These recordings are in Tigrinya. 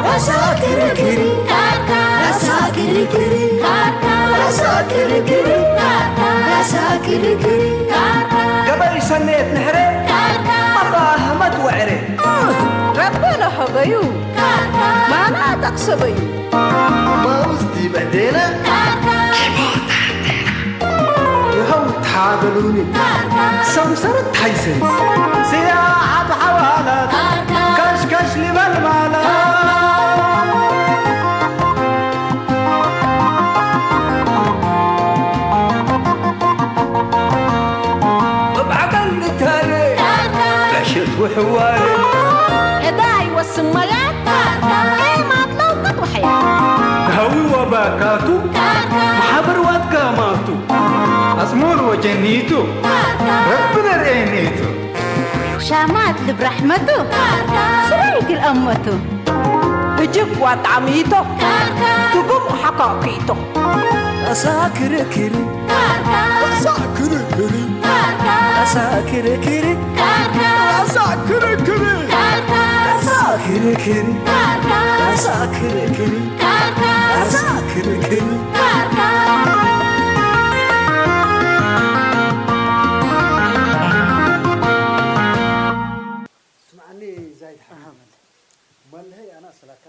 ራሳ ክርክር፣ ራሳ ክርክር፣ ራሳ ክርክር፣ ራሳ ክርክር። ገበይ ሰነየት ንሕረ፣ ኣባ ኣህመድ ወዕረ። ረበ ለሀበዩ፣ ማና ጠቕሰበዩ። ማውዝ ዲበ ዴነ፣ ይኸው ታበሉኒ፣ ሰምሰረት ታይሰንስ፣ ስያ ዓብ ሓዋላት፣ ካሽካሽ ሊበል ማለት። እብ ዓቀል ንታረ፣ ዕሸት ውሕዋረ። ዕዳይ ወስመያ፣ ኤማት ለውቀት ወሐያ። ሃዊ ወባካቱ፣ ማሕበር ዋትካማቱ፣ ኣጽሙር ወጀኒቱ፣ ረቢ ነርኤኒቱ። ሻማት ልብ ራሕመቱ፣ ስራይ ግል ኣመቱ። እጅብ ዋጣዕሚቶ፣ ትጉም ሓካኪቶ። ኣሳ ክርክር፣ ኣሳ ክርክር፣ ኣሳ ክርክር፣ ኣሳ ክርክር፣ ኣሳ ክርክር፣ ኣሳ ክርክር፣ ኣሳ ክርክር። ስምዓኒ ዛይድ ሓቢቢ። መለሀይ ኣና ስለካ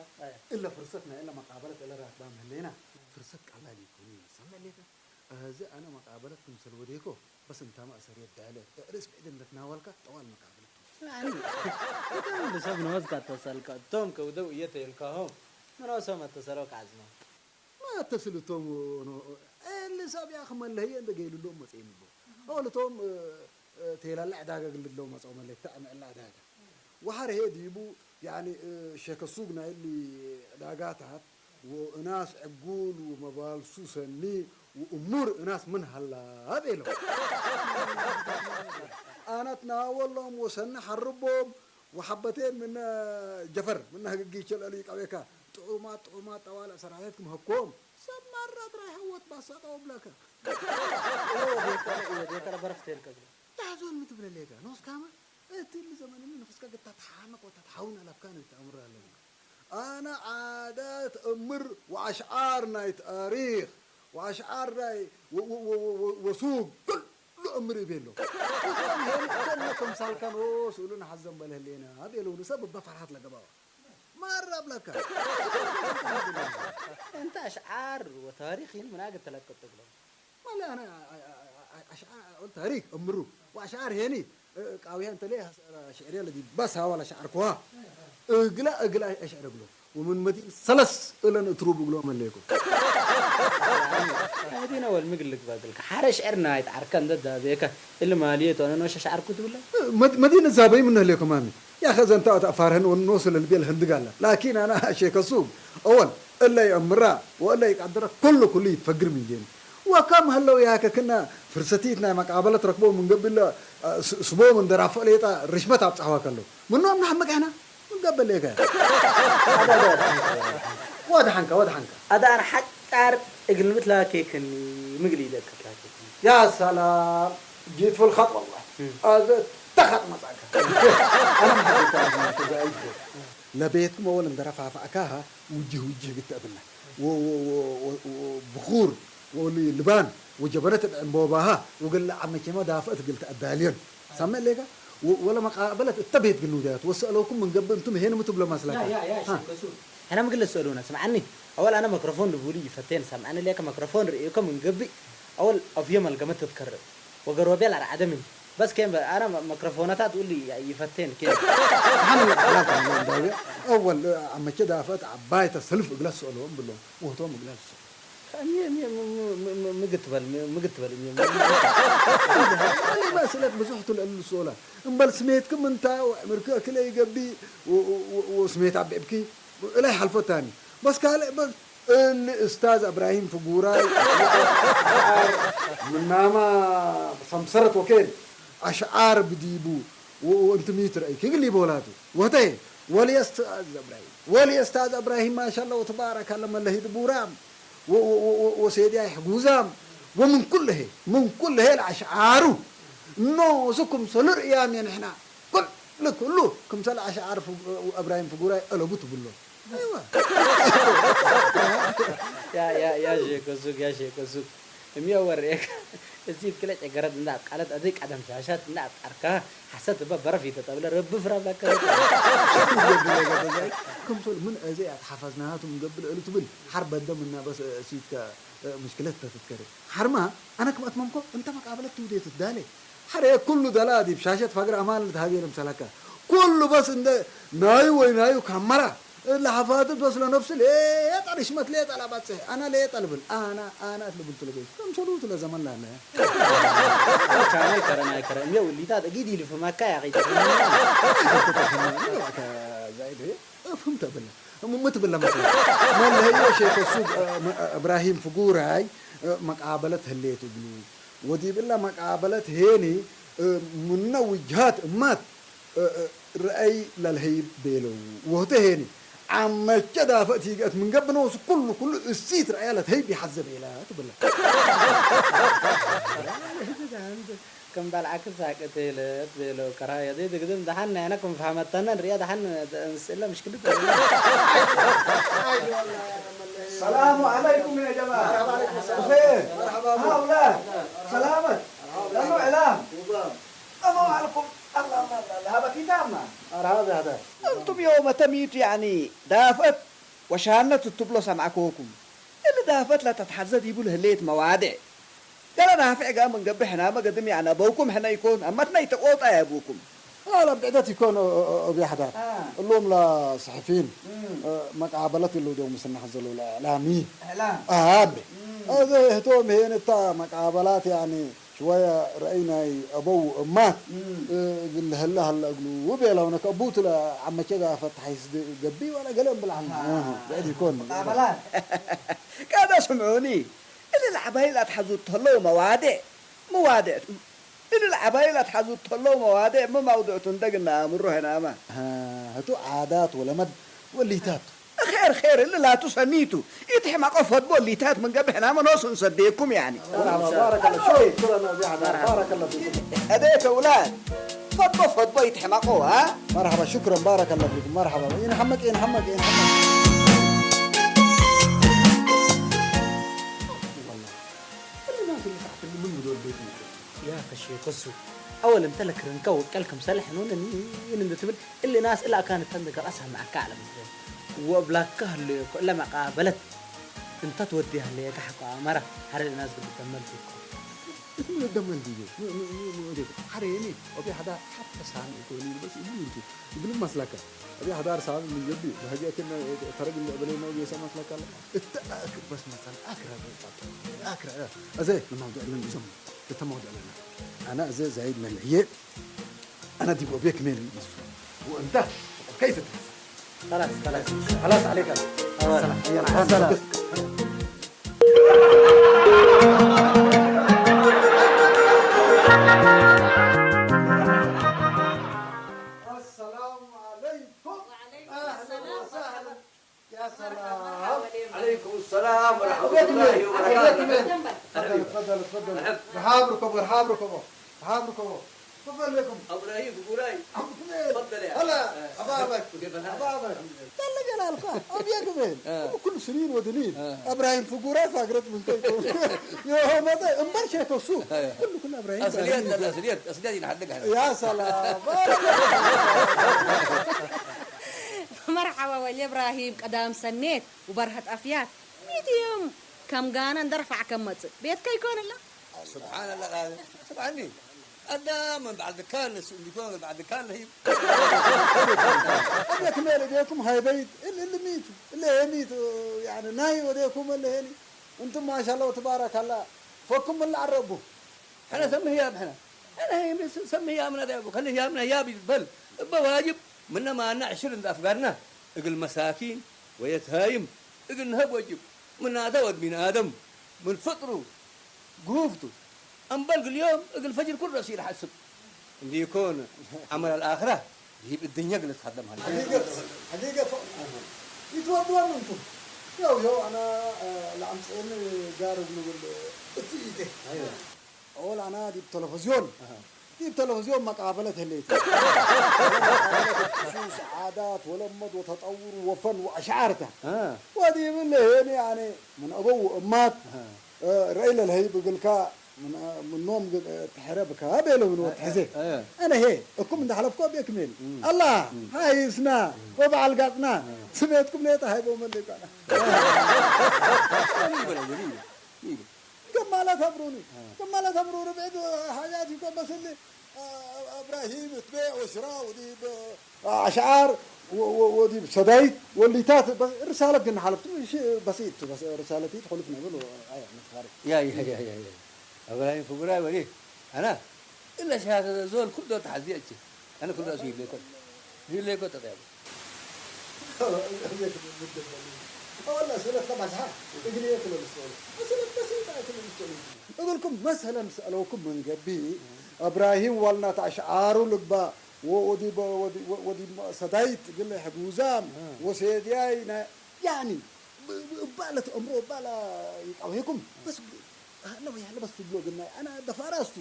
እለ ፍርሰት ናይ እለ መቃበለት እለ ራክባ ምህሌና ፍርሰት ቀላል ይኮኑ እዩ። ሰምዕ ሌካ? እዚ ኣነ መቃበለት ክምሰል ወዴኮ በስ እንታ ማእሰር የዳለ እርስ ብዕድ እንደትናወልካ ጠዋል መቃበለት። ስምዓኒ፣ እቶም ብሰብ ንወዝካ ተሰልካ እቶም ከውደው እየ ተየልካሆም ምኖሶም ኣተሰረው ከዓዝኖ። ማተስልቶም እሊ ሰብ ያኽ መለህየ እንደ ገይልሎም መጽኤ ምሎ። ኦልቶም ቴላላ ዕዳጋ ግልድለው መጽኦ መለታ ዕምዕላ ዕዳጋ። ወሓር ሄ ዲቡ ያኒ ሸከሱግ ናይሊ ዕዳጋታት ወእናስ ዕጉል ወመባልሱ ሰኒ ወእሙር እናስ ምን ሃላ ቤሎ። ኣነት ናወሎም ወሰኒ ሓርቦም ወሓበቴን ምነ ጀፈር ምነ ህግጊ ይቸለሉ ይቀቤካ ጥዑማት ጥዑማት ጠዋለ ሰራየት ክምህኮም ሰብ ማራ ጥራይ ሃወት ባሳቀው ብለካ። ቤተለ ቤተለ በረፍቴል ከግለ ያዞን ምትብለሌጋ ኖስካማ እትል ዘመንኒ ንፍስካ ግታ ተሓመቅ ወታ ተሓውን ኣለብካ ንብት ኣምር ኣለኒ። ኣነ ዓዳት እምር ወኣሽዓር ናይ ታሪኽ ወኣሽዓር ናይ ወሱግ ኩሉ እምር ይቤሎ። እቶም ከምሳልካ ንስእሉ ንሓዘን በለህሌና ቤለውኒ ሰብ እባ ፈርሃት ለገባዋ ማራ ብላካ። እንተ ኣሽዓር ወታሪኽ ይን ምናገ ተለቀጥ ብሎ። ማለ ኣነ ኣሽዓር ታሪክ እምሩ ወኣሽዓር ሄኒ ቃውያ እንተለ ሽዕርያ ለዲ ባስ ሃዋ ለሽዓር ኮዋ እግላ እግላ ኣሽዕር እግሎ ወምን መዲን ሰለስ እለን እትሩብ እግሎ መለይኮ። መዲና ወል ምግልክ ባግልካ ሓረ ሽዕርና ኣይትዓርከ እንደ ዳቤከ እሊ ማልየት ኣነ ኖሸ ሻዕርኩ ትብለ። መዲን ዛበይ ምን ህሌኮ ማሚ ያኸ ዘንታ ኣፋርህን ወኖ ስለ ልቤል ህንድጋላ ላኪን ኣና ሼከሱ ኣወል እለ ይእምራ ወእለ ይቃድረ ኩሉ ኩሉ ይትፈግር ምንጌን። ወካም ሀለው ያከክና ፍርሰቲት ናይ መቃበለት ረክቦ ምንገብለ ስቦም እንደራፈ ሌጣ ርሽመት ኣብጻሕዋ ከሎ ምኖም ናሕምቅ ሕና ምንገበለ ይከ ወድሓንካ ወድሓንካ ኣዳር ሓጫር እግልምት ላኬክኒ ምግል ይደቅት ላኬክኒ ያ ሰላም ጂት ፍልኻጥ ወላ ኣዘ ተኻጥ መጻካ ኣነ ለቤትኩም ኣወል እንደረፋፋእካሃ ውጅህ ውጅህ ግተእብና ብኹር ወሊ ልባን ወጀበነት ዕምቦባሃ ወገለ ዓመቸማ ዳፈእት ግልተ ኣዳልዮን ሳመ ሌጋ ወለ መቃበለት እተ ቤት ግኑ ዳያት ወሰእለኩም ምን ገብእ እንቱም ሄን ምትብሎ ማስላካ ሕና ምግለ ሰእሉና ስምዓኒ ኣወል ኣነ መክሮፎን ልቡሊ ይፈቴን ሳምዓኒ ሌካ መክሮፎን ርእየኮ ምን ገብእ ኣወል ኣፍዮ መልገመት ትትከርብ ወገሮቤል ኣርዓደምን በስ ኬን ኣነ መክሮፎናታት ውሊ ይፈቴን ኬን ሓምለ ቃላት እንዳውያ ኣወል ኣመቸ ዳፈእት ዓባይተ ሰልፍ እግለ ሰእሎም ብሎም ወህቶም እግለ ሰእሎም ምግትበል ምግትበል እማ ስለት ብዙሕ ትልዕሉ ዝስኦላ እምበል ስሜትኩም እንታ ምርክ እክለ ይገቢ ወስሜት ኣቢዕብኪ እላይ ሓልፎታኒ በስ ካልእ በስ እሊ እስታዝ እብራሂም ፍጉራይ ምናማ ሰምሰረት ወኬል ኣሽዓር ብዲቡ ወእንቲ ሚት ረእይ ክግል ይበላቱ ወህተየ والأستاذ إبراهيم، والأستاذ إبراهيم ما شاء الله وتبارك الله من له دبورام و- و- و- و- وسيدي حجوزام ومن كله، من كله الأشعار. نوسكم سلر يا من إحنا كل كله كم سل أشعار في إبراهيم في قراي ألبوت بلو. أيوة. يا يا يا شيخ السوق، يا شيخ السوق. እሚዮ ወሬ እዚት ክለ ጨገረት እንዳ ቃለት ኣዘይ ቀደም ሻሻት እንዳ ኣጣርካ ሓሰት በ በረፍ ይተጠብለ ረብ ፍራ ብላከ። ከምሶል ምን እዘይ ኣትሓፋዝናሃቱ ምገብል እሉ ትብል ሓር በደም እና በስ ሲትካ ምሽክለት ተትትከረ ሓርማ ኣነ ክም ኣትመምኮ እንተ መቃበለት ትውዴ ትትዳለ ሓረ ኩሉ ደላ ዲብ ሻሸት ፋግር ኣማን ልትሃቤ ለምሰላካ ኩሉ በስ እንደ ናዩ ወይ ናዩ ካመራ ለሓፋትት በስ ለነፍሱ ሌጠ ርሽመት ሌጠ ላባጽሕ ኣና ሌጠ ልብል ኣና ኣና ልብል ትለገይ ከምሰሉ ትለ ዘመን ላለ ቻናል ከረናይ ከረ እሚዮ ውሊታት እጊድ ይልፍመካ ያኺ ዛይድ እፍም ተብለ እሙሙ ትብለ መስለ መለህዮ ሼከ ሱብ እብራሂም ፍጉራይ መቃበለት ህሌት እግሉ ወዲብላ መቃበለት ሄኒ ምነ ውጅሃት እማት ርአይ ለልሀይብ ቤለው ወህተ ሄኒ ዓመቸ ዳፈእት ይገእት ምን ገብነ ወሱ ኩሉ ኩሉ እሲት ረአያ ለትሀይብ ይሓዘ ቤላ ትብለ። ከም ባልዓክ ሳቅ ተይለት ቤለው ከራየ ደይ ድግድም ደሓን ናይና ከም ፈሃመተና ንሪያ ደሓን ስእለ ምሽክልት ሰላሙ ዓለይኩም ያ ጀማዓ። ብኸይር። ሃውላ ሰላመት ለኖ ዕላም። أما وعلكم الله الله الله هذا كتابنا. مرحبا بهذا. أنتم يوم تميت يعني دافئت وشانت تبلو سمعكوكم. اللي دافئت لا تتحزد يبل هليت موادع. قال دافع قام من قبل حنا ما قدم يعني أبوكم حنا يكون أما تنا يتقوط يا أبوكم. لا لا بعدت يكون أبي حدار. آه. اللهم لا صحفيين. مم. مقابلة اللي دوم سنة حزلوا الإعلامي. إعلام. آه أبي. مم. هذا اهتم هنا تا مقابلات يعني شوية رأينا أبو أمات. مم. إيه، قال له هلا هلا أقول وبيلا هناك أبوت له عم كذا فتح يسد قبي ولا قال لهم بالعلم. آه. آه، بعد يكون. مقابلات. كذا سمعوني. اللي العبايل أتحزوا تهلوا موادع. موادع. اللي العبايل أتحزوا تهلوا موادع. ما موضوع تندق إن أمره هنا ما. ها، هتو عادات ولا مد والليتات. خير خير اللي لا تسنيتو يتحمق فوتبول اللي تات من قبل هنا ما نوصل نصديكم يعني. مرحبا بارك الله شكرا يا أبي حدار بارك الله فيكم. هذيك أولاد فوتبول فوتبول يتحمقوا ها. مرحبا شكرا بارك الله فيكم مرحبا ينحمك ينحمك ينحمك. والله اللي ما في اللي تحت اللي من دول بيتنا. يا خشي كسو أول امتلك رنكا وكلكم سلح نون إن إن تبل اللي ناس إلا كانت تندق رأسها مع كعلة مثلا وبلاكها اللي كل ما قابلت انت توديها اللي تحقق مرة حر الناس قد تملت. اسمه الدم الديو حريني وفي حدا حتى سامي يكون بس يقول انت يقول مسلكة. أبي حدا سامي من جدي بهجأ كنا ترى قلنا بلينا ويسا مسلكة لا اتأك بس مثلا أكره أكره أزاي لما بدأ لنا يسمى كتمود علينا. أنا أزاي زايد من هي أنا دي بوبيك مين وأنت كيف تتحسن؟ خلاص خلاص خلاص عليك أنا. خلاص. يلا، السلام. السلام عليكم. وعليكم السلام ورحمة الله. يا سلام. عليكم السلام ورحمة الله وبركاته. تفضل، تفضل، تفضل. مرحبا. مرحبا بكم، مرحبا بكم. مرحبا بكم. تفضل لكم. أبو رهيب قولاي. أبو كميل. تفضل يا. هلا، آه. أبابك. كيف الحال؟ أبابك. الحمد لله. لا، لا، لا، لا. أبو يا كميل. آه. أبو كل سنين ودنين. آه. إبراهيم فقورة فقرت من كيكو. يا هو ما ده، أمبر شيء كسو. آه. كل، كل إبراهيم. أصليات، أصليات، أصليات ينحدق هذا. يا سلام. مرحبا ولي إبراهيم، قدام سنيت. وبرهة أفيات. ميديوم كم غانا ندرفع كم مت. بيت كي يكون الله. سبحان الله العظيم. سبحاني. أنا من بعد كان نس-، اللي يكون بعد كان هي. أبيك ميل بيكم هاي بيت. اللي، اللي ميتوا. اللي هي ميتوا. يعني ناي وديكم اللي هني. أنتم ما شاء الله تبارك الله. فكم اللي عربوا. حنا سمي يا ابحنا. حنا هي مس-، سمي يا من هذا يا أبو. خليه يا من يا بي بل. بواجب. منا ما نعشر عند أفقارنا. እግል መሳኪን ወየትሃይም እግል ነሀብ ወጅብ። ምናተ ወድ ቢን ኣደም ምን ፍጥሩ ግሁፍ ቱ። እምበል ግል ዮም እግል ፈጅር ኩል ረእሲ ለሐስብ እንዲኮን ዐመል አልአክራ ይህ እድኛ ግለት ካለ ማለት ነው። حقيقة، حقيقة ف-، يتوضون منكم. ያው ያው አና ለአምፅን ጋር ብንብል እቲ ኢቴ ኦል አና ዲብ ተለፈዝዮን ዲብ ተለፈዝዮን መቃበለት ህሌት ሱስ ዓዳት ወለመድ ወተጠውሩ ወፈን ወአሽዓርታ ወዲብል ሄኒ አነ ምን አበው እማት ረእይ ለልሀይ ብግልካ ምኖም ትሕረ ብካ ቤለ ምን ወትሕዜ። አነ ሄ እኩም እንዳሕለፍኮ ቤክ ሜል አላ ሃይስና ወበዓል ጋጽና ስሜትኩም ሌጣ ሃይቦ መለይኳና። ከማላ ተብሩኒ ከማላ ተብሩኒ ቤት ሓያት ይኮ መስል እብራሂም እትቤ ወሽራ ወዲብ ኣሽዓር ወዲብ ሰዳይት ወሊታት ርሳለት ግን ሓለፍቱ በሲት ርሳለት ይትኮልፍ ነብል። ያ ያ ያ ያ ያ እብራሂም ፍጉራይ ወዲ አና እለ ሻተ ዞል ኩዶ ተሓዚያ እቺ አነ ኩዶ ሱ ይብለኮ ይብለኮ ተጠያቡ والله سلف طبعا صح. تقريبا كل السؤال. سلف بسيطة كل السؤال. እብልኩም መሰለን ስአለውኩም ምን ገቢ እብራሂም ዋልናት ኣሽዓሩ ልግባ ወዲ ሰዳይት ግለ ሕጉዛም ወሴድያይ ያኒ እባለ ተእምሮ እባለ ይቃውሄኩም በስ هلا ويا هلا بس تبلو قلنا انا دفارستو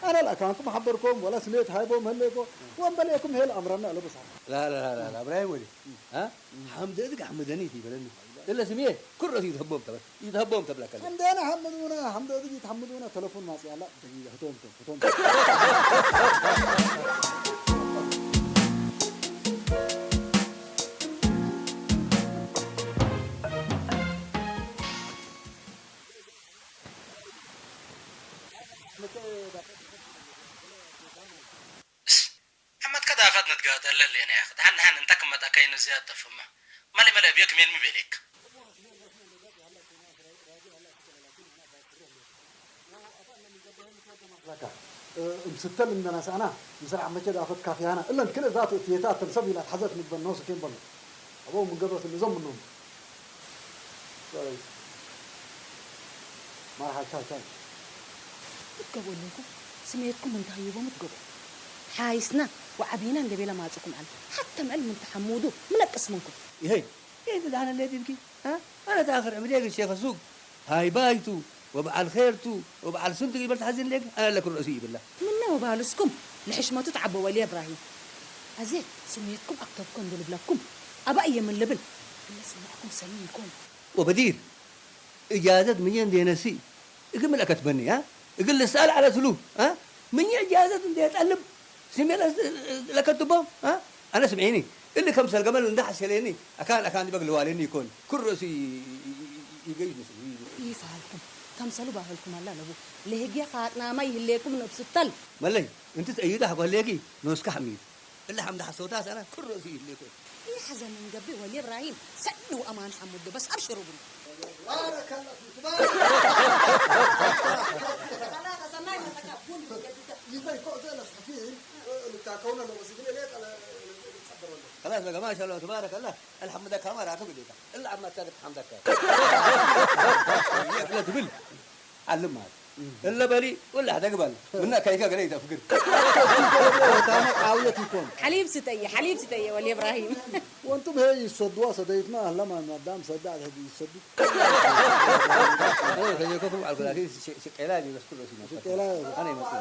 انا لا كانكم حبركم ولا سميت هايبوم هليكو وان بليكم هي الامرنا لا بس لا لا لا لا ابراهيم ولي ها حمد ادق حمدني في بلدنا الا سميه كل راسي يتهبوم تبع يتهبوم تبلك حمدانا حمدونا حمدونا تلفون ما سيالا دقيقه هتوم توم هتوم እስ፣ ሓመትካ ደኣ ኻትነትካ ተእለሌና ያኽ። ደሓን ደሓን እንተ ክመጣ ከይኑ ዝያድ ጠፍማ። መሊ መሊ ኣቢዮ ክሜል ምቤሌክ። እምስተል እንደነስኣና ምስራዕ መቸ ዳፈት ካፊያና እለን ክልእ ዛቱ እትየታ ተምሰብ ኢላ ተሓዘት ምግበን ነውስ ኬን በሎ ኣበው ምንገብረት እዞም ምኖም ማርሓ ቻው ቻው ትገቡ ኣለኩም ስሜትኩም እንታይ ይቦም ትገቡ ሓይስና ወዓቢና እንደ ቤላ ማጽኩም ኣለ ሓተ ምዕል ምን ተሐሙዱ ምነቅስ ምንኩም ይሄ ይሄ እንደ ዳህነ ሌት ይብኪ ها أنا تأخر عمري يا شيخ السوق هاي بايتو وبعل خيرتو وبعل سنتو يبل تحزن لك أنا لك الرأسي بالله ምነው ባልስኩም ንሕሽመቱ ትዓበወሊ እብራሂም ኣዜ ስሜትኩም ኣክተብኮ እንድልብለኩም ኣባ እየ ምን ልብል እለ ስማዕኩም ሰኒ ይኮን وبدير إجازة من يندي نسي እግል ምልአከት በኒ እግል ልሳል ዐለ ትሉ ምኝ እጃዘት እንዴ ጠልብ ስሜ ለከትቦ አነ ስምዒኒ እሊ ከምሰል ገመል እንዳ ሐሸሌኒ አካን አካን ዲበግ ልዋሌኒ ይኮን ክል ረእሱ ይገይሽ ምስሉ ይፋልኩም ከምሰሉ ባህልኩም አላ ለቡ ለህግየ ኻጥናማ ይህሌኩም ነብሱ ተል መለይ እንቲ ተእይዳ ሀጎ ህሌኪ ኖስካ ሐሚድ እሊ ሐምድ ሐሶታት አነ ክል ረእሱ ይህሌኮ ኢሐዘ ምን ገብእ ወሊ እብራሂም ሰኒ ወአማን ሐሙድ በስ አብሽሩ ብሉ። ባረከ አላህ ፊክ ባረከ አላህ ፊክ። አላህ ተሰማይ መተካ ቡን ይበይ ኮ ዘለ ሰፊን ልካ ከውነ ነው በስ ግን ሌላ ጸበረ ወለ خلاص بقى ما شاء الله تبارك الله الحمد لله كما راكب ديتا الا عما تدك حمدك لا تبل علم هذا እለ በሊ ወላ ደግባል ምና ከይከ ገለ ይተፍግር ታመ ቃውየት ይኮን حليب ستية حليب ستية ولي إبراهيم وانتم هي يصدوا صديتنا لما مدام صدع هذه يصدوا هي كوكب على كل شيء شقيلا دي بس كله شيء شقيلا انا يمكن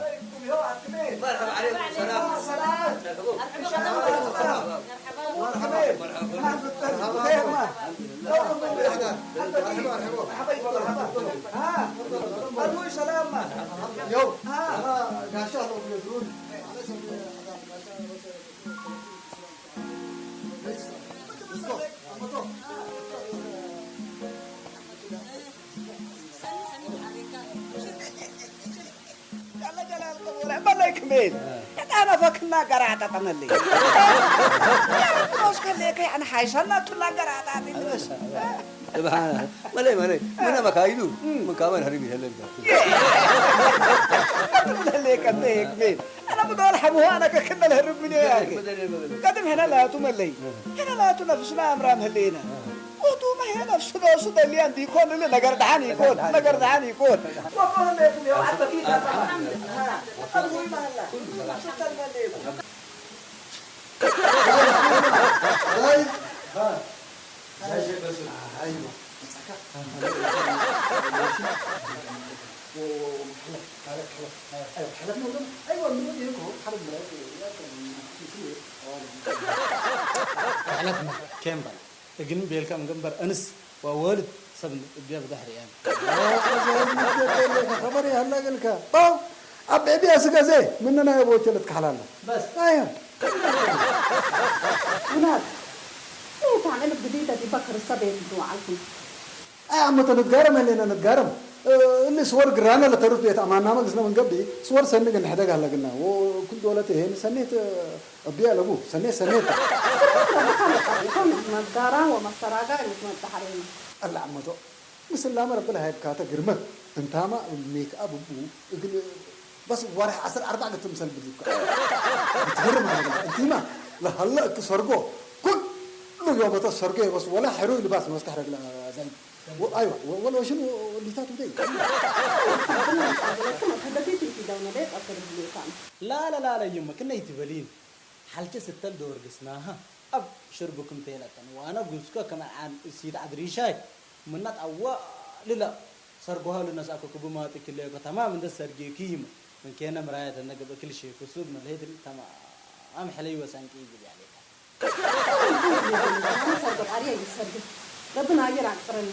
مرحبا عليكم سلام سلام مرحبا مرحبا مرحبا በለይ ክሜል እጣና ፈክና ገራጠጠመልይ ሮስ ከሌከ ያን ሓይሻና ቱና ገራጣጢ ንበስ سبحان الله ملي ملي من ما كايدو من كمان هربي هلل ለሌከ እንተ ክሜል أنا بدور حموها أنا ككنا الهرب من ياك قدم هنا لا تملي هنا لا تنافسنا أمرام هلينا وتوما ይሄ ነፍሱ በሱ ደሊያን ዲኮን ል ነገር ደሓን ይኮን፣ ነገር ደሓን ይኮን። ወቆ ለኩም ያው አበፊት አበፊት አበፊት ሕለፍና ኬምበል እግን ቤልካ እምበር እንስ ወወልድ ሰብ እቢያ ብዳሕሪ እያን ከመር ያህላ ገልካ ባው ኣብ ዕቢያ ስገዜ ምንና የቦቸለት ካሕላለ በስ ኣያ ውላድ እታ ዕልብ ግዴታ ዲባ ክርስታ ቤት ዝወዓልኩም ኣይ ኣመተ ንትጋረም ህሌና ንትጋረም እሊ ስወር ግራና ለተሩፍ ቤት ኣማናመ ግስነ መንገቢ ስወር ሰኒ ግን ሕደግ ኣለግና ኩል ዶለት ይሄን ሰኔት እቢያ ለቡ ሰኔት ሰኔት መጋራ ወመሰራጋ የምትመጣ ሓደይና ኣላ ኣመቶ ምስላመ ረብል ሃይብካተ ግርመት እንታማ ሜክኣፕ እቡ እግል በስ ወርሒ ዓሰርተ ኣርባዕተ ትምሰል ብዝካ ትገርም ሃለ እንቲማ ለሃለ እክ ሰርጎ ኩሉ ዮመተ ሰርጎ በስ ወላ ሕሩይ ልባስ መስካሕ ረግላ ዛይ ኣይዋ ወላ ወሽን ወሊታት ውደይ ተደፊት ይፊደውነ ደይ ቀትር ብሉታን لا لا لا لا يمك نيت بلين حالتي ستل دور قسناها أب شربكم تيلتن وأنا قوسكو كما عن السيد عدريشاي منات أوا للا ሰርጎሃሉ ነስኣኮ ክብማጢ ክለዮ ከተማ ምንደ ሰርጌ ክይም ምን ኬነ ምራየተ ነገበ ክልሼ ክሱብ መልሄት ተማም ሕለይ ወሳንቂ ይግብ ያሌታ ሰርጎ ጣሪያ ይሰርግ ረብን አየር አቅጥረን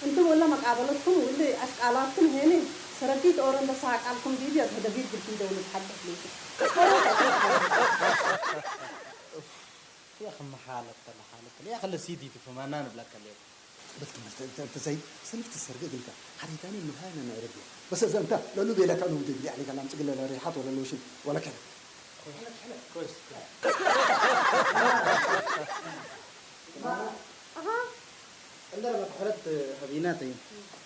እንትን ወላ መቃበለትኩም ውል አሽቃላትክን ሄኔ ሰረጊት ኦረ እንደ ሳቃልኩም ዲብ ያዝ ህደቢት ግዲ ደውል ሓደት ሌት يا أخي ما حالة تلا حالة تلا يا أخي سيدي تفهم أنا نبلك الليل በትክመል ተዘይ ሰልፍ ትሰርገ ግልካ ሓሪታኒ ምልሃይ ነንዕርብ እየ በሰ ዘንታ ለሉ ቤለካ ንውድድ ሊዕ ሊካ ላምፅግለ ለሪሓት ወለ ሎሽን ወለ ከለ እንደረ መክሕረት ህቢናት እዩ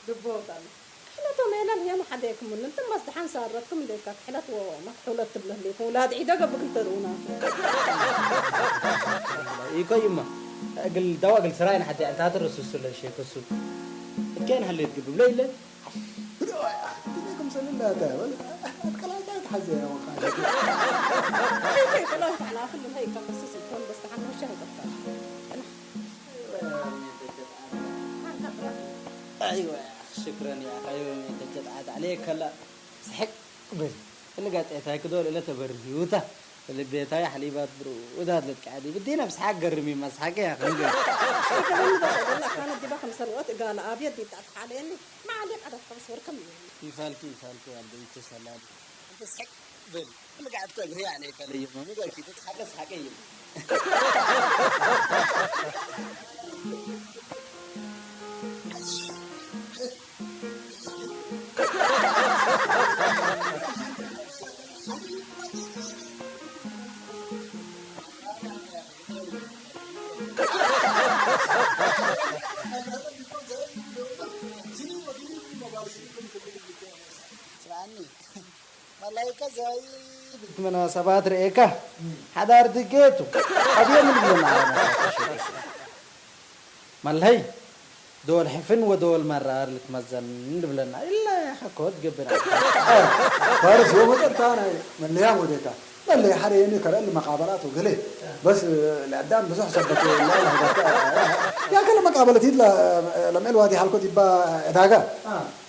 ድቦ ጣሉ ሕለቶም ኤለን ህየም ሓደየክሙን እንትን መስድሓን ሳረትኩም እንደካ ክሕለት ወ መክሑለት ትብለህሌኩም ውላድ ዒደ ገብክል ተርእውና ይኮይማ እግል ዳዋ እግል ስራይ ንሓደ ኣንታተ ረሱሱ ለሸ ከሱ እከን ሀሌት ግብብ ለይለ ብደዋ ድሜኩም ሰልላታ ወለ ኣትቀላታ ተሓዘ ያወቃ ጥላው ተሕና ኩሉ ሀይ ከመስስ ይኮን በስተሓን ወሻ ይጠፋል أيوة شكرا يا أخي يوم تجد عاد عليك هلا سحق بل اللي قاعد أتاك دول إلا تبرهيوتا اللي بيتاي حليبات برو وذات لك عادي بدينا بسحق قرمي ما سحق يا أخي ከበኒ በሰበላ ካነ ዲባ ከም ሰልወት እጋለ ኣብየት ዲጣት ሓለየኒ ማዓሊ ቀደት ከብስ ወርከም ይበኒ يفالكي يفالكي عند يتسلم أنت سحق بل اللي قاعد تبري عليك اللي يوم مو قلت تسحق سحق يوم መናሰባት ርኤካ ሓዳር ድጌቱ ኣብየ ምን ብለና መለይ ዶል ሕፍን ወዶል መራር ልትመዘን ልብለና ኢላ ያኸ ኮት ገብና ፋርስ ዮ መጠጣ ናይ መለያ ወዴታ መለይ ሓደ የኒ ከረል መቃበላት ወገለ በስ ለአዳም ብዙሕ ሰበት ላ ለህበተ ያከለ መቃበለት ይድላ ለምዕል ዋዲ ሓልኮት ይባ ዕዳጋ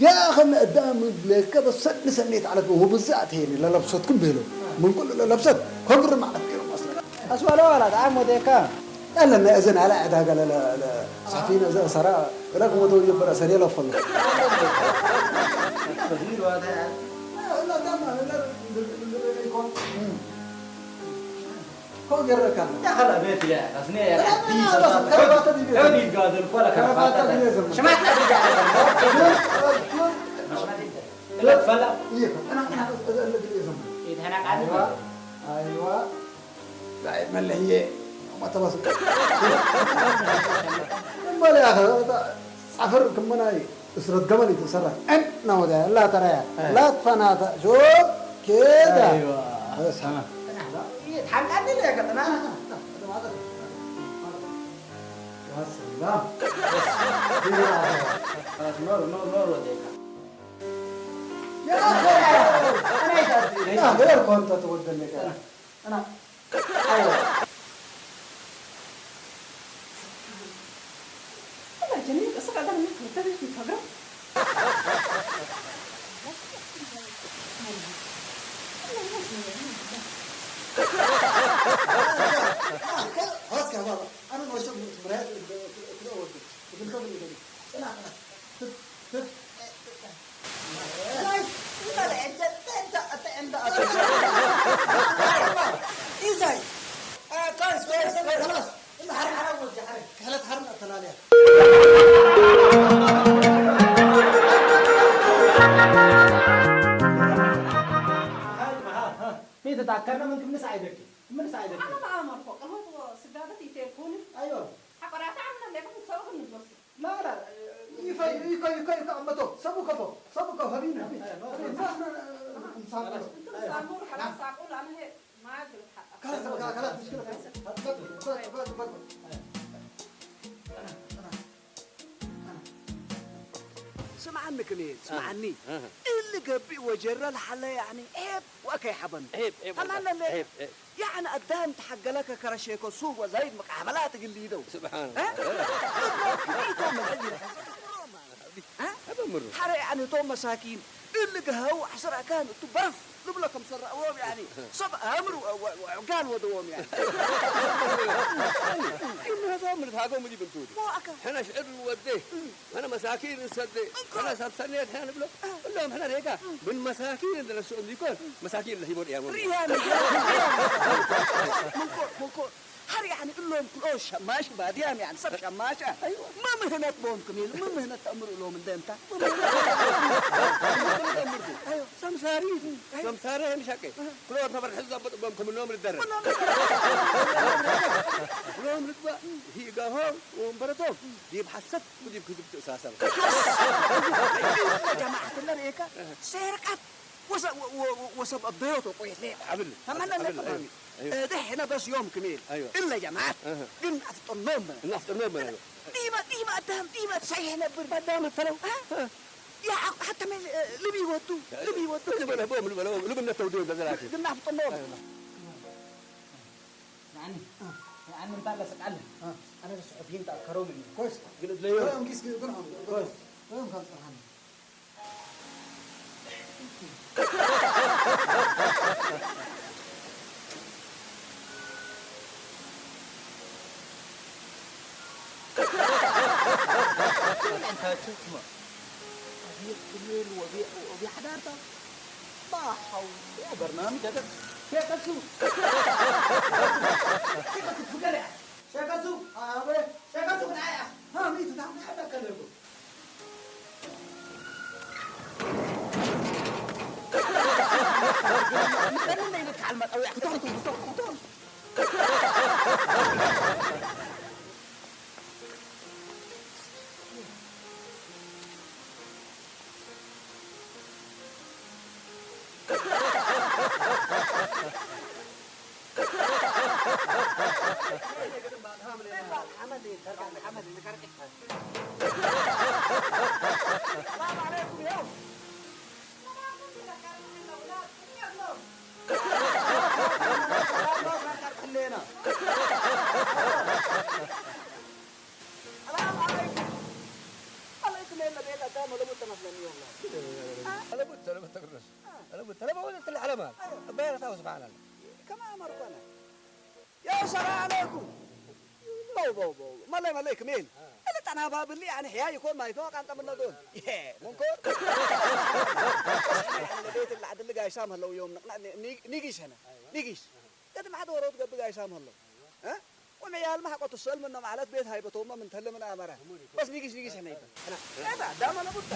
ያኸለ አዳም ለከ በሰኒ ሰኔት ዓለት ወብዛት ሄኒ ለለብሰትኩም ቤሎ ምን ኩሉ ለለብሰት ከግር ማለት ቤሎ መስለ أسوأ لا ولا طعام وديكا. ألا ما أزن على عدا قال لا لا صحفينا زي سرا لا كم تو يبرا سري لا فل. هو يركان. يا خلا بيت يا أسني يا كرافات دي بيت. كرافات دي قادر ولا كرافات دي لازم. شمعت لا ترجع. شمعت لا ترجع. لا فلا. إيه أنا أنا أسأل اللي لازم. إيه هنا قاعد. أيوة. መለየ መተባስ እምበል ያኸ ፃፍር ክመናይ እስረት ገመል ይትሰራ ዕን ናወደ ላ ተራያ ላ ትፈናታ ጆ ኬዳ ሓንቃኒ ለከጥና ሰላም። ኖር፣ ኖር፣ ኖር ወደካ። يا أخي، أنا إذا أدري. لا، غير كنت أتوقع لك. أنا. أيوة. والله جميل، أصدق أنا منك متفق في الفقرة. خلاص يا بابا، أنا ما شفت مرايات كده أول. بدنا نكمل الفيديو. لا، لا. إزاي؟ آه، كويس، كويس، كويس، خلاص. إلا حرم، حرم وجه، حرم. كانت حرم الثلاثة. هاي، ها، ها. في تذكرنا من كم نسعى يدك؟ من نسعى يدك؟ أنا ما أمر فوق. هو سجادة يتيبوني. أيوة. حقرات عمنا لكم سوق النبوس. لا، لا، يكا، يكا، يكا، يكا، أمتو. سبو كفو، سبو كفو، هبينا، هبينا. أيوة، هبينا. ما إحنا، آه، نسافر. أنتم أيوة. سامور، حرام ساقول، أنا هيك ما أقدر أتحقق. خلاص، خلاص، خلاص، مشكلة، خلاص. هات، بطل، بطل، بطل، بطل. أيوة. أنا، أنا، أنا. ስምዓኒ ክሜል፣ ስምዓኒ። ኣህ። እሊ ገቢእ ወጀረ ለሓለ ያዕኒ ዔብ ወአከይ ሓበን። ዔብ፣ ዔብ ተማነ ወላሂ። ለ-፣ ዔብ፣ ዔብ። ያዕኒ ኣዳም ተሓገለከ ከረሼኮ ሱብ ወዘይድ መቃበላ ትግሊ ደው። ስብሓን እ? ኣላህ። እቶም ክልኢቶም መልዕል ይልሕዝ። እ? ኣበምሩ። ሓረ ያዕኒ እቶም መሳኪን እሊ ገሃው ዓስር ኣካን እቱ በረፍ ልብሎ ከም ሰራእዎም ያዕኒ ሰብ ኣእምሩ ወ-፣ ወ-፣ ወዕጋል ወደዎም ያዕኒ። ኢምነቶም ልትሃጎም ዲብ እንቱ ዲ? ሞ ኣካ። ሕነ ሽዕር ወዴ። ሕነ መሳኪን እንሰዴ፣ እንኮ። ሕነ ሰብ ሰኔት ሕነ ንብሎ። እሎም ሕነ ሬጋ ምን መሳኪን እንደ ነስኦም ሊኮን፣ መሳኪን ለሂቦን እያሞን። ሪያም፣ ሪያም። ምንኮ፣ ምንኮ። ሀር ያዕኒ እሎም ክልኦት ሸማሽ ባድያም ያዕኒ ሰብ ሸማሽ። ኣይዋ። መምህነት ቦም ክሚል፣ መምህነት ተእምር እሎም እንደ እንታ። መምህነት ተእምር ዱ። ኣይዋ። ሰምሳሪ፣ ኣይዋ። ሰምሳሪ ምሻቀ። ክልኦት ነበር ሕዚ ዘበጥቦም ክምኖም ልደረግ። ክምኖም ልደረግ። ክሎም ልግባእ ሂጋሆም ወንበረቶም ዲብ ሓሰት ወዲብ ክዝብ ትእሳሰር። ሓሰት ወዲብ ጀማዓት ለርእየካ ሰርቀት ወሰ-፣ ወ-፣ ወ-፣ ወሰብ ኣበዮት ወቆየት ለየ። ሓብል፣ ተመለለ ሓብል፣ ተማሚ። ኣይዋ። እድሕ ነበስ ዮም ክሜል። ኣይዋ። እለ ጀማዓት ኣይዋ። ግን ኣፍጥኖም። እናፍጥኖም፣ ኣይዋ። ዲመ፣ ዲመ ኣዳም፣ ዲመ ሰይሕ ነብር። ኣዳም ተለው። እ? ያ፣ ሓተመ፣ ልቢ ወዱ፣ ልቢ ወዱ። ልበለ፣ ቦም ልበለ፣ ልብነት ተውዲዮም ለዘላቂ። ግን ኣፍጥኖም። ኣይዋ። ንዓኒ፣ ንዓኒ እንታ ለስቃለ። ኣነ ስሑፍ ይንታ ከሮም። ኮይስ። ግን እድለዮ። ወይም ኪስ ግን፣ ግን፣ ኮይስ። ወይም ካብ ጽርሃን። أنت شو اسمه؟ أبي كميل وأبي، وأبي حضارته. ما حول. يا برنامج هذا. شيخ السوق. شيخ السوق، فكر يا. شيخ السوق. آه، أبي. شيخ السوق، لا يا. ها، مين تدعم؟ حتى أكلمكم. ሰላም ዓለይኩም። ዓለይኩም የለ ቤት ኣዳም ወለቡት ተመስለኒ ይሆናል። ወለቡት፣ ወለቡት ተቅርስ። ወለቡት፣ ተለባ ወለቡት ትልዓለማ። ኣባይ ረታው ስብሓን ኣላ። ከማ ኣመርኮነ። ያ ሰላም ዓለይኩም። በው፣ በው፣ በው። መለይ፣ መለይ ክሜል። እለ ጠና ባብሊ ኣነ ሕያ ይኮን ማይቶ ቃንጠ ምነዶን። ይሄ፣ መንኮር። ቤት ላዕድሊ ጋይሳም ሀለው ዮም ንቅና፣ ኒ-፣ ኒ-፣ ኒጊሽ ሀነ። ኒጊሽ። ገድም ሓደ ወሮት ገብእ ጋይሳም ሀለው። እ? ወመያል ማሕቆት ሰልም እነ ማለት ቤት ሃይበቶማ ምን ተለ ምን ኣመራ። በስ ኒጊሽ ኒጊሽ ሕነ ይበል። ሕነ። ዳማ ነቡታ።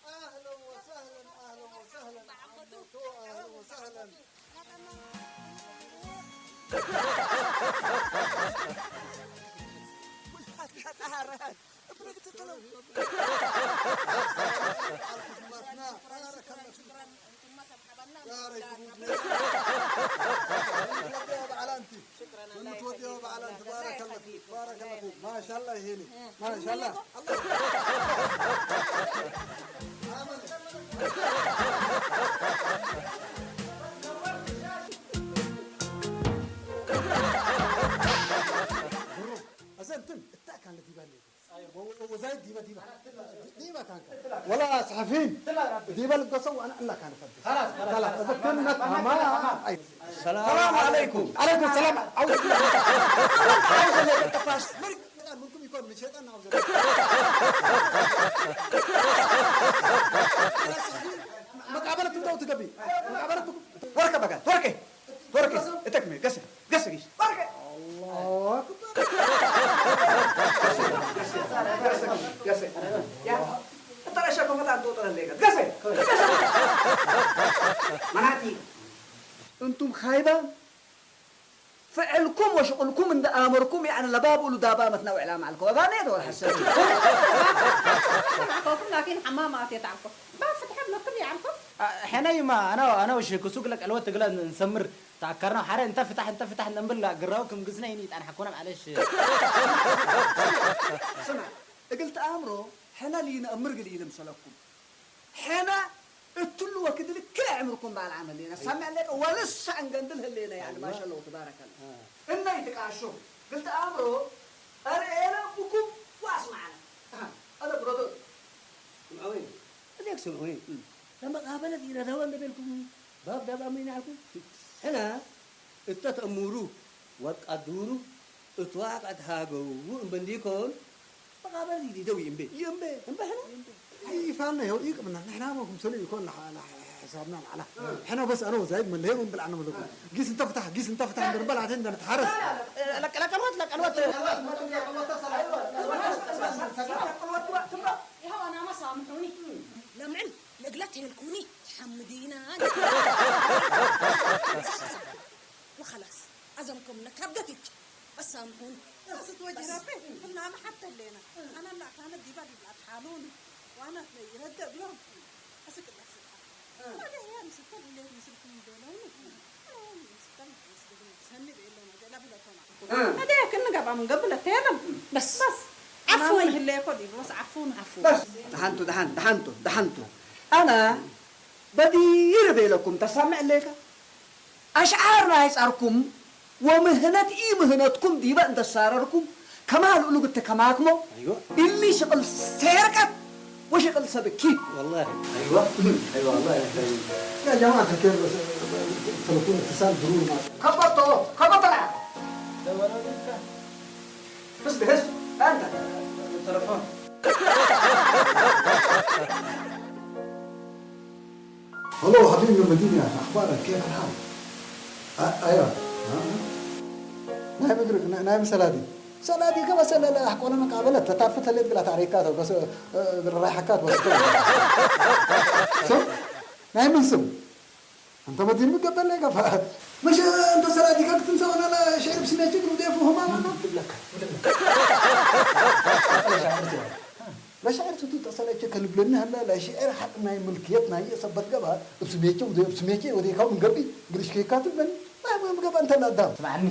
أهلا وسهلا، أهلا وسهلا عمتو، أهلا وسهلا. ባረከላሁ ፊክ፣ ባረከላሁ ፊክ። ማሻአላህ ይሄኔ፣ ማሻአላህ። ብሮ፣ እዛ እንትን እታ ካለ ዲባ ኣለይ። ወ-፣ ወ-፣ ወዛይ ዲባ፣ ዲባ። ዲባ ካንካ። ወላ ሰሓፊን። ዲባ ልገሰው ኣነ ኣላ ካን ፈድ። خلاص، خلاص. لا، لا، إذا كنا تمام. أي. السلام عليكم. عليكم السلام. عاوز، عاوز اللي تفاش. مرق. ممكن يكون من شيطان، عاوز. مقابلة تبدأ وتقبل. مقابلة تبدأ. ورقة بقى، ورقة. ورقة. اتكمل، قسم. قسم إيش؟ ورقة. الله أكبر. قسم، قسم، قسم. يا. أنت رأيك شو كم تاني توتر اللي قال؟ قسم. قسم. مناتي. أنتم خايبة. فعلكم وشغلكم عند أمركم، يعني، لباب ولو دابا متنا وإعلام عليكم. أبا نيت ولا حسن. سمعكم، لكن حمام أتيت عنكم. ما فتح لكم يا عنكم. ሕነይማ ኣና ኣና ወሽ ክሱግ ለቀልወት ትግለ ንሰምር ተኣከርና ሓደ እንተ ፍታሕ እንተ ፍታሕ ነምብል ግራው ክም ግዝና ይኒ ጣን ሓኮና ማለሽ። ስማ፣ እግል ተኣምሮ ሕነ ሊ ነእምር ግል ኢልምሰለኩም። ሕነ እትሉ ወክድል ክለ ዕምርኩም በዓል ዓመል ሌና። ሳምዕ ለቀ ወልሳ እንገንድል ህሌና፣ ያኒ፣ ማሻአላህ ወተባረከላህ። እነ ይትቃሾ ግል ተኣምሮ ኣርኤና ብኩም ዋስማዕና። ኣነ ብሮዶ ስምዑኒ፣ እዚክ ስምዑኒ። ለመቃበለት ይረዳዋ እንደበልኩም ባብ ዳብ ኣመይና ኣልኩም። ሕና እተ ተእሙሩ ወቃዱሩ እትዋቀት ሃገው እምበ እንዲኮን መቃበለት ይደው ይእምቤ። ይእምቤ። እምበ ሕና ይፋና ይኸው ይቅምና። ንሕና መኩም ሰሉ ይኮን ለሓ-፣ ለሓ-፣ ሕሳብና ለዓላ። ሕና በስ ኣነ ወዛይድ መለሄ ወንብል ኣነ መለኩም። ጊስ እንተ ፍታሕ፣ ጊስ እንተ ፍታሕ እንደርበል ኣቴ እንደርትሓረስ። ለቀ-፣ ለቀልወት፣ ለቀልወት። ይኸው ኣናማ ሳምሑኒ። ለምዕን ንእግለት ሄልኩኒ ሓምዲና። ወኸላስ፣ ኣዘምኩም ነካብደት ይች። ኣሳምሑን። ራስት ወጅ ረቢ፣ ኩልና መሓት ተሌና። ኣና ላዕካነ ዲባ ዲብላ ትሓሉን። ዋና ይረደ ብሎም። ኣስቅዳ ስልጣን። ወደ ህያ ምስልከን ሁሌት ምስልኩም ይበለውኒ። ኣነ ምስልከን ምስልኩም ሰኒ በየለውና። ገላ ብለቶና። እ። ኣደ ክንገባ ምን ገብለ ተየለም። በስ። በስ። ዓፉ። ኣማን ህሌኮ ዲብ በስ ዓፉን። ዓፉ። በስ። ደሓንቱ፣ ደሓን፣ ደሓንቱ፣ ደሓንቱ። ኣነ በዲር ቤለኩም ተሳምዕ ሌካ። ኣሽዓር ናይ ጻርኩም ወምህነት ኢ ምህነትኩም ዲበ እንተ ሳረርኩም ከማል ኡሉግ እተ ከማክሞ ኣይዋ። እሊ ሽቕል ሴርቀት ወሽቕል ሰብኪ። والله. أيوة. أيوة، الله يحفظك. يا جماعة الخير، بس تلفون اتصال ضروري معك. كبرته، كبرته. بس بحس، أنت. تلفون. هلو حبيبي من المدينة، أخبارك؟ كيف الحال؟ أ-، أيوة. ها؟ نايم مقرب، نا-، نايم سلادي. سلادي كما سلا لا أحكوا لما قابلت، تتعرف تلت بلا تعريكات، بس، أه، رايحكات، بس. سم؟ نايم من سم؟ أنت ما دين مقبل لك، ف-، مش أنت سلادي كاك تنسى وأنا لا شعر بسميتك وديفو هما، ما. لشعر ትውጣ ሰለቸ ከልብለኒ ሃላ፣ ለሽዕር ሓቅ ናይ ምልክየት ናይ እየ ሰበት ገባ፣ እብ ስሜቸ ወደ-፣ እብ ስሜቸ ወደ ካው ምን ገቢ፣ ግርሽ ከይካትል በኒ፣ ናይ ወይም ገባ እንተ ለአዳም። ስምዓኒ፣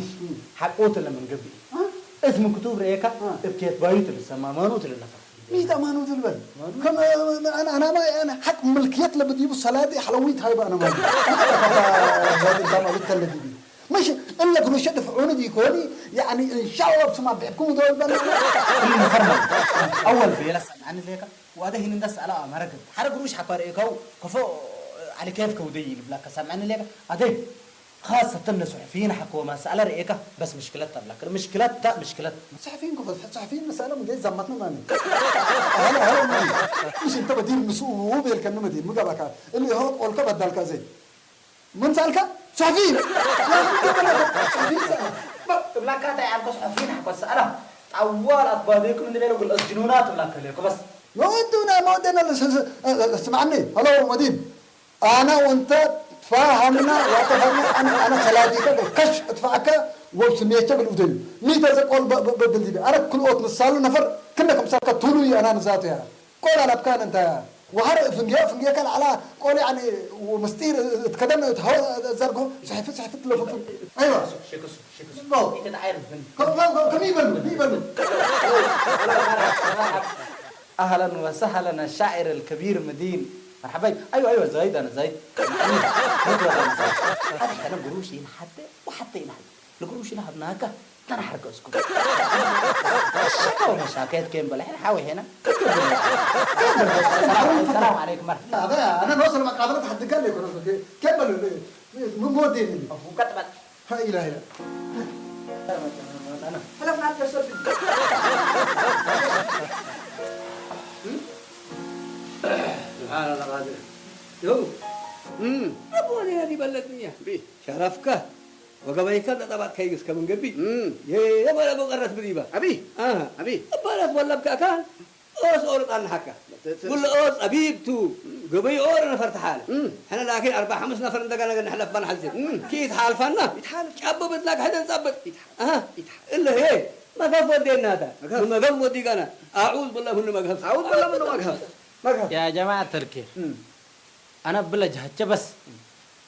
ሓቁ ትለ ምን ገቢ። እ? እት ምን ክቱብ ረኤካ፣ እ። እብ ኬት ባዩ ትል ሰማ፣ ማኑ ትል ነፈር። ሚት አማኑ ትልበል። ማኑ? ከም፣ አነ፣ አነ፣ አነ፣ አነ፣ ሓቅ ምልክየት ለብድይቡ ሰላዲ ሓለዊት ሃይባ አነ ማኑ። ዛት እንታ ማለት ተለዲቢ። مش إلا قروشة دفعوني ديكوني، يعني إن شاء الله بسمع بيحكموا دول بنا. كل نفر من أول بيلا سمعني ليك، وهذا هنا ده سألة أمرك. حرق قروش حكار إيكو، كفو على كيف كودي بلاك سمعني ليك. هذا خاصة الناس صحفيين حكوا ما سألة رئيكا، بس مشكلة بلاك. مشكلة تا مشكلة. صحفيين كفو، صحفيين مسألة مجيز زمتنا ماني. هلا، هلا ماني. مش أنت بدير مسؤول، بيل كأنه مدير، مجابك. اللي هو قول كبدل كذا. من سألك؟ صحفيين. يا أخي، أنت بلد صحفيين سألك. ما، تبلاكات يا عمكو صحفيين حكوا السألة. أول أطبابيكم من دليل يقول أسجنونا تبلاك ليكم بس. ما ودونا، ما ودنا لس-، س-، س-، اسمعني. هلو مدين. أنا وأنت تفاهمنا واتفقنا. أنا، أنا سلاديك بالكش أدفعك وبسميتك بالأذن. ميتا زقول ب-، ب-، ب-، بالدبي. أنا كل أوت نصالو نفر. كنا كم سالك طولو يا أنا نزاتو يا. ቆል ኣላብካን እንተ ወሃር ፍንጌ፣ ፍንጌ ከል ዓላ ቆል ያኒ ወምስጢር እትከደን እትሃወ ዘርጎ ስሕፍት፣ ስሕፍት ለፈፉ። ኣይዋ። ሸክሱ፣ ሸክሱ። ኖ። ኢተ ተዓይር ብን። ከም፣ ከም፣ ከም፣ ከም ይበሉ፣ ይበሉ። أهلا وسهلا الشاعر الكبير مدين. مرحبا. أيوة، أيوة، زايد، أنا زايد. هات ولا أنا زايد. هذا إحنا قروش ينحدى وحتى ينحدى. ንግሩሽ ኢልና ሃብናካ፣ ተናሕርቀ እስኩ። ሸቀው መሻከየት ኬም በላ፣ ሕን ሓዊ ሄና። ሰላም፣ ሰላም ዓለይኩም መርሐባ። لا، أنا نوصل مقابلة حد قال لي كنا كيف بل-، مو مودين. أفو كتبت. لا إله إلا. أنا. أنا ما أتصل. سبحان الله العظيم. يو. أبو أنا هذه بلدني. بي. شرفك. ወገበይከ ለጠባጥ ከይግስ ከምንገቢ እም። የ-፣ የበለ በቀረት ብዲባ። አቢ። አሃ። አቢ። እባላት ወለብካ ካን ኦስ ኦር ጣን ሐካ። ተ-፣ ተ-፣ ጉል ኦስ አቢብቱ ገበይ ኦር ነፈር ተሓለ። እም። ሕነ ላኪን አርባ ሐምስ ነፈር እንደገና ገና ሕለፍ ባን ሐልሴ። እም። ኪት ሓልፋና። ይትሓል። ጫብ ብትላክ ሕደን ጻብጥ። ይትሓል። አሃ። ይትሓል። እለ ሄ መገፍ ወዴናታ። መገፍ። መገፍ ወዲጋና። አዑዝ ብላ ሁሉ መገፍ። አዑዝ ብላ ሁሉ መገፍ። መገፍ። يا جماعة الخير. እም። أنا بلا جهة بس.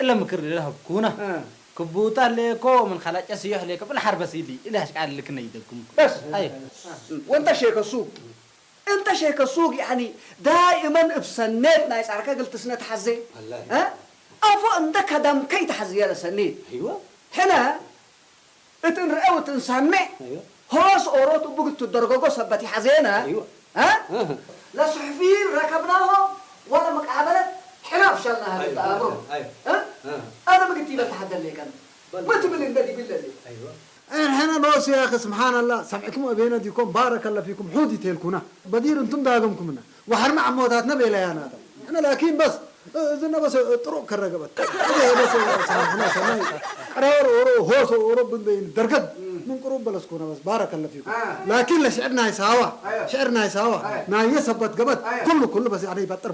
إلا مكر لي لهب كونا. آه. كبوتا ليكو من خلاص أسيح ليكو بلا حرب سيدي. إلا هشك على لك نيدكم. بس. أي. وأنت شيخ السوق. أنت شيخ السوق، يعني، دائمًا بسنيت نايس عركة قلت سنة حزي. والله. ها؟ أفو عندك دم كي تحزي يا سنيت. أيوة. هنا እቲ ንርአ እቲ ንሰምዕ ኣይወ። ሆስ ኦሮት እቡ ግቱ ደርገጎ ሰበት ይሓዘና። ኣይወ። እ? እህ። ለሱሕፊ ረከብናሆ ወለ መቃበለት ሕና ፍሸልና ሃደ ኣይወ። ተኣምሮ። ኣይወ። እ? እህ። ኣነ ምግቲ ይበል ተሓደለ ይቀን። በል። መትብል እንደ ዲብል ለሊ። ኣይወ። الحين لوس يا أخي سبحان الله، سمعكم أبينا ديكم بارك الله فيكم، حودي تيلكونا بدير أنتم داغمكمنا. وحرنا عموتاتنا بيلياناتهم. أنا لكن بس، إذن بس طرق كرقبت. إذا بس سامحنا سامحنا. قرار أورو، هوس أورو بن بين درقد. من قروب بلسكونا بس، بارك الله فيكم. آه. لكن لشعرنا يساوى. أيوة. شعرنا يساوى. أيوة. نا يثبت قبت. أيوة. كله، كله بس يعني يبطر.